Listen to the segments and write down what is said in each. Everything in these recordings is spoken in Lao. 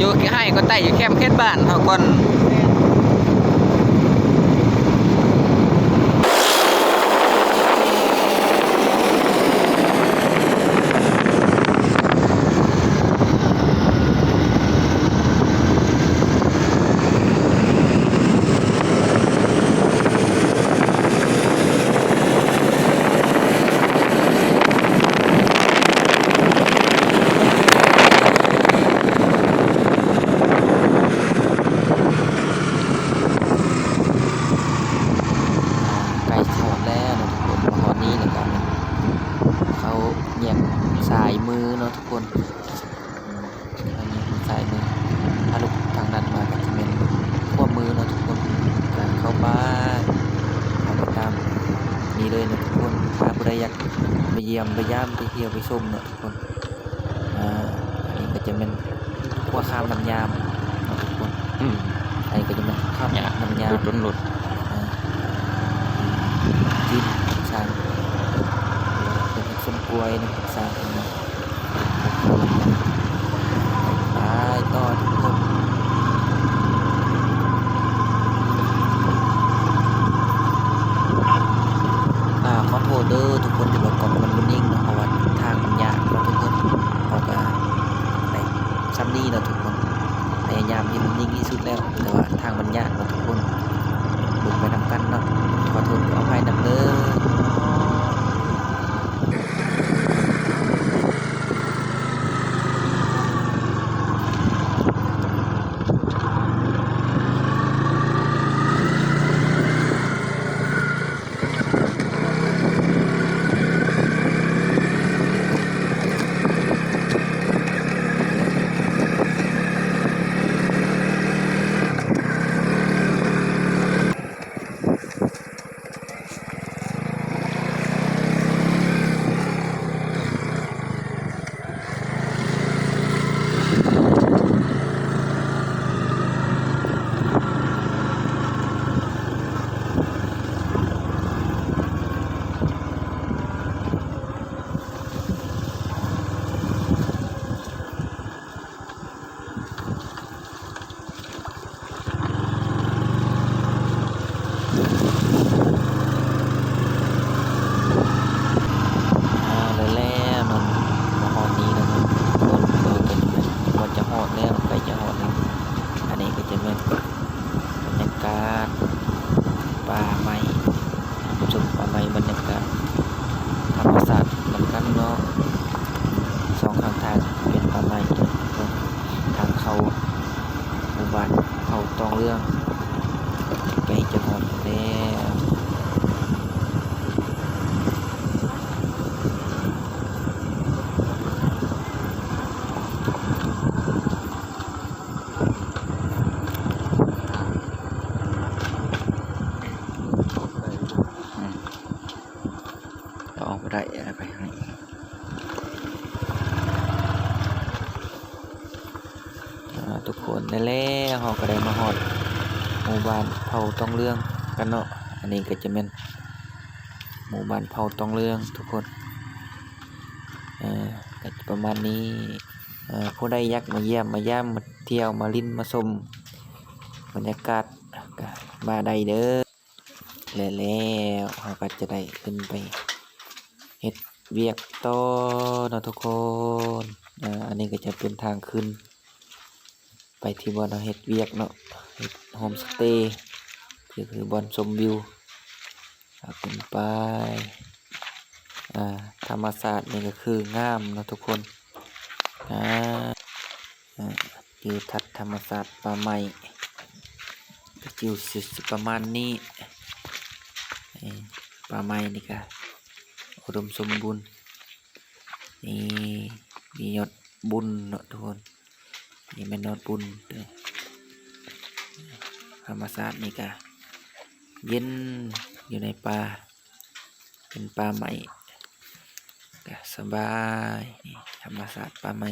ຢູ່ໃຫ້ກໍໄຕ້ຢູ່ແຄມເຂດບ້ານເຮົາກ່ອນ. ໃກ້ຊິຮອດແລ້ວເນາະທຸກຄົນ, ມາຮອດນີ້ແລ້ວກໍເຂົ້າແຍກຊ້າຍມືເນາະທຸກຄົນ. ອືມ ທາງນີ້ຊ້າຍມື, ຖ້າລຸກທາງນັ້ນມາກໍຈະແມ່ນຂວາມືເນາະທຸກຄົນ. ກໍເຂົ້າໄປ ເຂົ້າໄປຕາມນີ້ເລີຍເນາະທຸກຄົນ. ຖ້າຜູ້ໃດຢາກມາຢ້ຽມມາຢາມ ໄປທ່ຽວໄປຊົມເນາະທຸກຄົນ. ອາ ອັນນີ້ກໍຈະແມ່ນຂົວຂ້າມນ້ຳຍາມເນາະທຸກຄົນ. ອືມ ອັນນີ້ກໍຈະແມ່ນຂົວຂ້າມນ້ຳຍາມ ລົດ ລົດ ອາ ຈີນສາມ ເປັນເຮັດສົວນກ້ວຍເນາະ ເຮັດສາມເປັນ ໄປຕໍ່ທຸກຄົນ. ອາ ຂໍໂທດເດີທຸກຄົນ ທີ່ວ່າກ້ອງມັນບໍ່ນິ່ງເນາະ ເພາະວ່າທາງມັນຍາກເນາະທຸກຄົນ. ເຮົາກະໄດ້ຊ່ຳນີ້ເນາະທຸກຄົນ, ພະຍາຍາມເຮັດໃຫ້ມັນນິ່ງທີ່ສຸດແລ້ວ ແຕ່ວ່າທາງມັນຍາກເນາະທຸກຄົນ. ເບິ່ງໄປນຳກັນເນາະ, ຂໍໂທດຂໍອະໄພນຳເດີ. ອ່າ ແລ້ວໆ ເນາະ ມາຮອດນີ້ແລ້ວເນາະ ທຸກຄົນ ກໍຈະຮອດແລ້ວ ໃກ້ຈະຮອດແລ້ວ. ອັນນີ້ກໍຈະແມ່ນບັນຍາກາດປ່າໄມ້ ຊົມປ່າໄມ້ ບັນຍາກາດທຳມະຊາດນຳກັນເນາະ. ສອງຂ້າງທາງເປັນປ່າໄມ້ ທາງເຂົ້າໝູ່ບ້ານເຜົ່າຕອງເຫຼືອງ ໃກ້ຈະຮອດແລ້ວ. ອືມ ອອກບໍ່ໄດ້ ເອົາໄປໃຫ້ ອ່າ ທຸກຄົນ ແລ້ວເຮົາກໍໄດ້ມາຮອດໝູ່ບ້ານເຜົ່າຕອງເຫຼືອງກັນເນາະ. ອັນນີ້ກໍຈະແມ່ນໝູ່ບ້ານເຜົ່າຕອງເຫຼືອງທຸກຄົນ ເອີ ກໍຈະປະມານນີ້. ເອີ ຜູ້ໃດຢາກມາຢ້ຽມມາຢາມ ມາທ່ຽວ ມາຫຼິ້ນ ມາຊົມບັນຍາກາດ ກໍມາໄດ້ເດີ. ແລະແລ້ວເຮົາກໍຈະໄດ້ຂຶ້ນໄປເຮັດວຽກຕໍ່ເນາະທຸກຄົນ. ເອີ ອັນນີ້ກໍຈະເປັນທາງຂຶ້ນໄປທີ່ບ່ອນເຮົາເຮັດວຽກເນາະ, ເຮັດໂຮມສະເຕ ກໍຄືບ່ອນຊົມວິວ. ເຮົາຂຶ້ນໄປ ອ່າ ທຳມະຊາດນີ້ກໍຄືງາມເນາະທຸກຄົນ. ອ່າ ອ່າ ທິວທັດທຳມະຊາດປ່າໄມ້ ກະຈິວຊິປະມານນີ້. ນີ້ ປ່າໄມ້ນີ້ກະອຸດົມສົມບູນ. ນີ້ ມີຍອດບຸນເນາະທຸກຄົນ, ນີ້ແມ່ນຍອດບຸນເດີ. ທຳມະຊາດນີ້ກະເຢັນຢູ່ໃນປ່າ. ເປັນປ່າໄມ້ ກະສະບາຍ. ນີ້ທຳມະຊາດປ່າໄມ້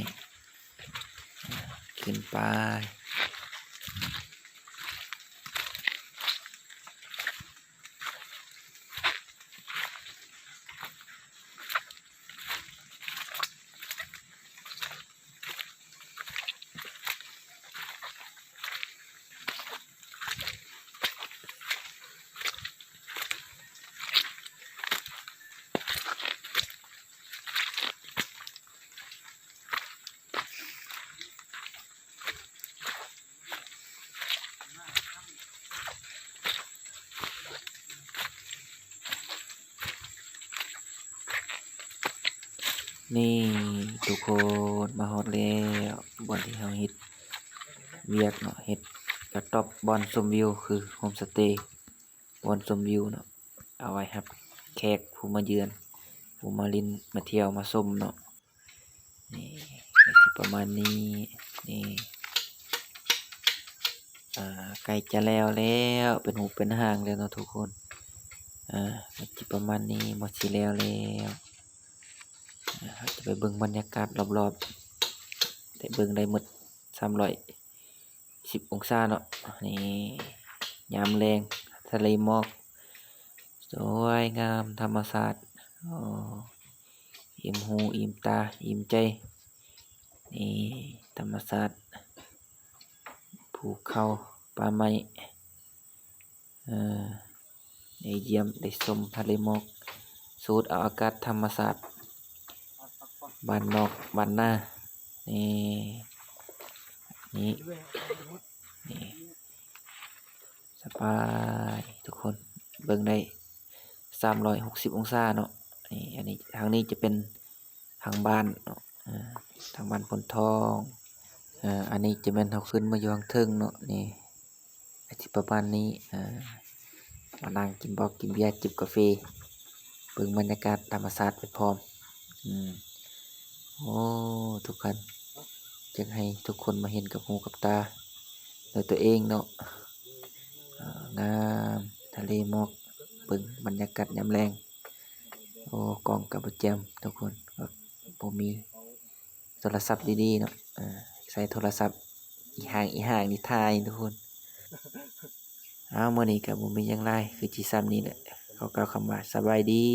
ຂຶ້ນໄປ. ນີ້ທຸກຄົນ ມາຮອດແລ້ວ ບ່ອນທີ່ເຮົາເຮັດວຽກເນາະ, ເຮັດກະຕອບບ່ອນຊົມວິວ ຄືໂຮມສະເຕ ບ່ອນຊົມວິວເນາະ, ເອົາໄວ້ຮັບແຂກຜູ້ມາເຢືອນ ຜູ້ມາຫຼິ້ນ ມາທ່ຽວ ມາຊົມເນາະ. ນີ້ ກະຊິປະມານນີ້. ນີ້ ອ່າ ໃກ້ຈະແລ້ວແລ້ວ ເປັນຮູບເປັນຮ່າງແລ້ວເນາະທຸກຄົນ. ອ່າ ກະຊິປະມານນີ້ ໝົດຊິແລ້ວແລ້ວ. ອ່າ ເຮົາຈະໄປເບິ່ງບັນຍາກາດລອບໆ ໄດ້ເບິ່ງໄດ້ໝົດ ສາມຮ້ອຍສິບອົງສາເນາະ. ນີ້ ຍາມແລງ ທະເລໝອກ ສວຍງາມ ທຳມະຊາດ ໂອ້ ອີ່ມຫູອີ່ມຕາອີ່ມໃຈ. ນີ້ ທຳມະຊາດ ພູເຂົາ ປ່າໄມ້ ເອີ ໄດ້ຢ້ຽມໄດ້ຊົມທະເລໝອກ ສູດເອົາອາກາດທຳມະຊາດ ບ້ານນອກບ້ານນາ. ນີ້ ນີ້ ນີ້ ສະບາຍທຸກຄົນ ເບິ່ງໄດ້ສາມຮ້ອຍຫົກສິບອົງສາເນາະ. ນີ້ ອັນນີ້ ທາງນີ້ຈະເປັນທາງບ້ານເນາະ ເອີ ທາງບ້ານໂພນທອງ. ເອີ ອັນນີ້ຈະແມ່ນເຮົາຂຶ້ນມາຢູ່ທາງເທິງເນາະ. ນີ້ ກະຊິປະມານນີ້ ເອີ ມານັ່ງກິນເຫຼົ້າກິນເບຍ ຈິບກາເຟ ເບິ່ງບັນຍາກາດທຳມະຊາດໄປພ້ອມ. ອືມ ໂອ້ ທຸກທ່ານ ຢາກໃຫ້ທຸກຄົນມາເຫັນກັບຫູກັບຕາດ້ວຍຕົວເອງເນາະ. ເອີ ງາມ ທະເລໝອກ ເບິ່ງບັນຍາກາດຍາມແລງ. ໂອ້ ກ້ອງກະບໍ່ແຈ່ມທຸກຄົນ ບໍ່ມີໂທລະສັບດີໆເນາະ. ເອີ ໃຊ້ໂທລະສັບອີ່ຫາງອີ່ຫາງນີ້ຖ່າຍທຸກຄົນ. ເອົາ ມື້ນີ້ກະບໍ່ມີຫຍັງຫຼາຍ ຄືຊິຊ່ຳນີ້ແຫຼະ. ຂໍກ່າວຄຳວ່າສະບາຍດີ.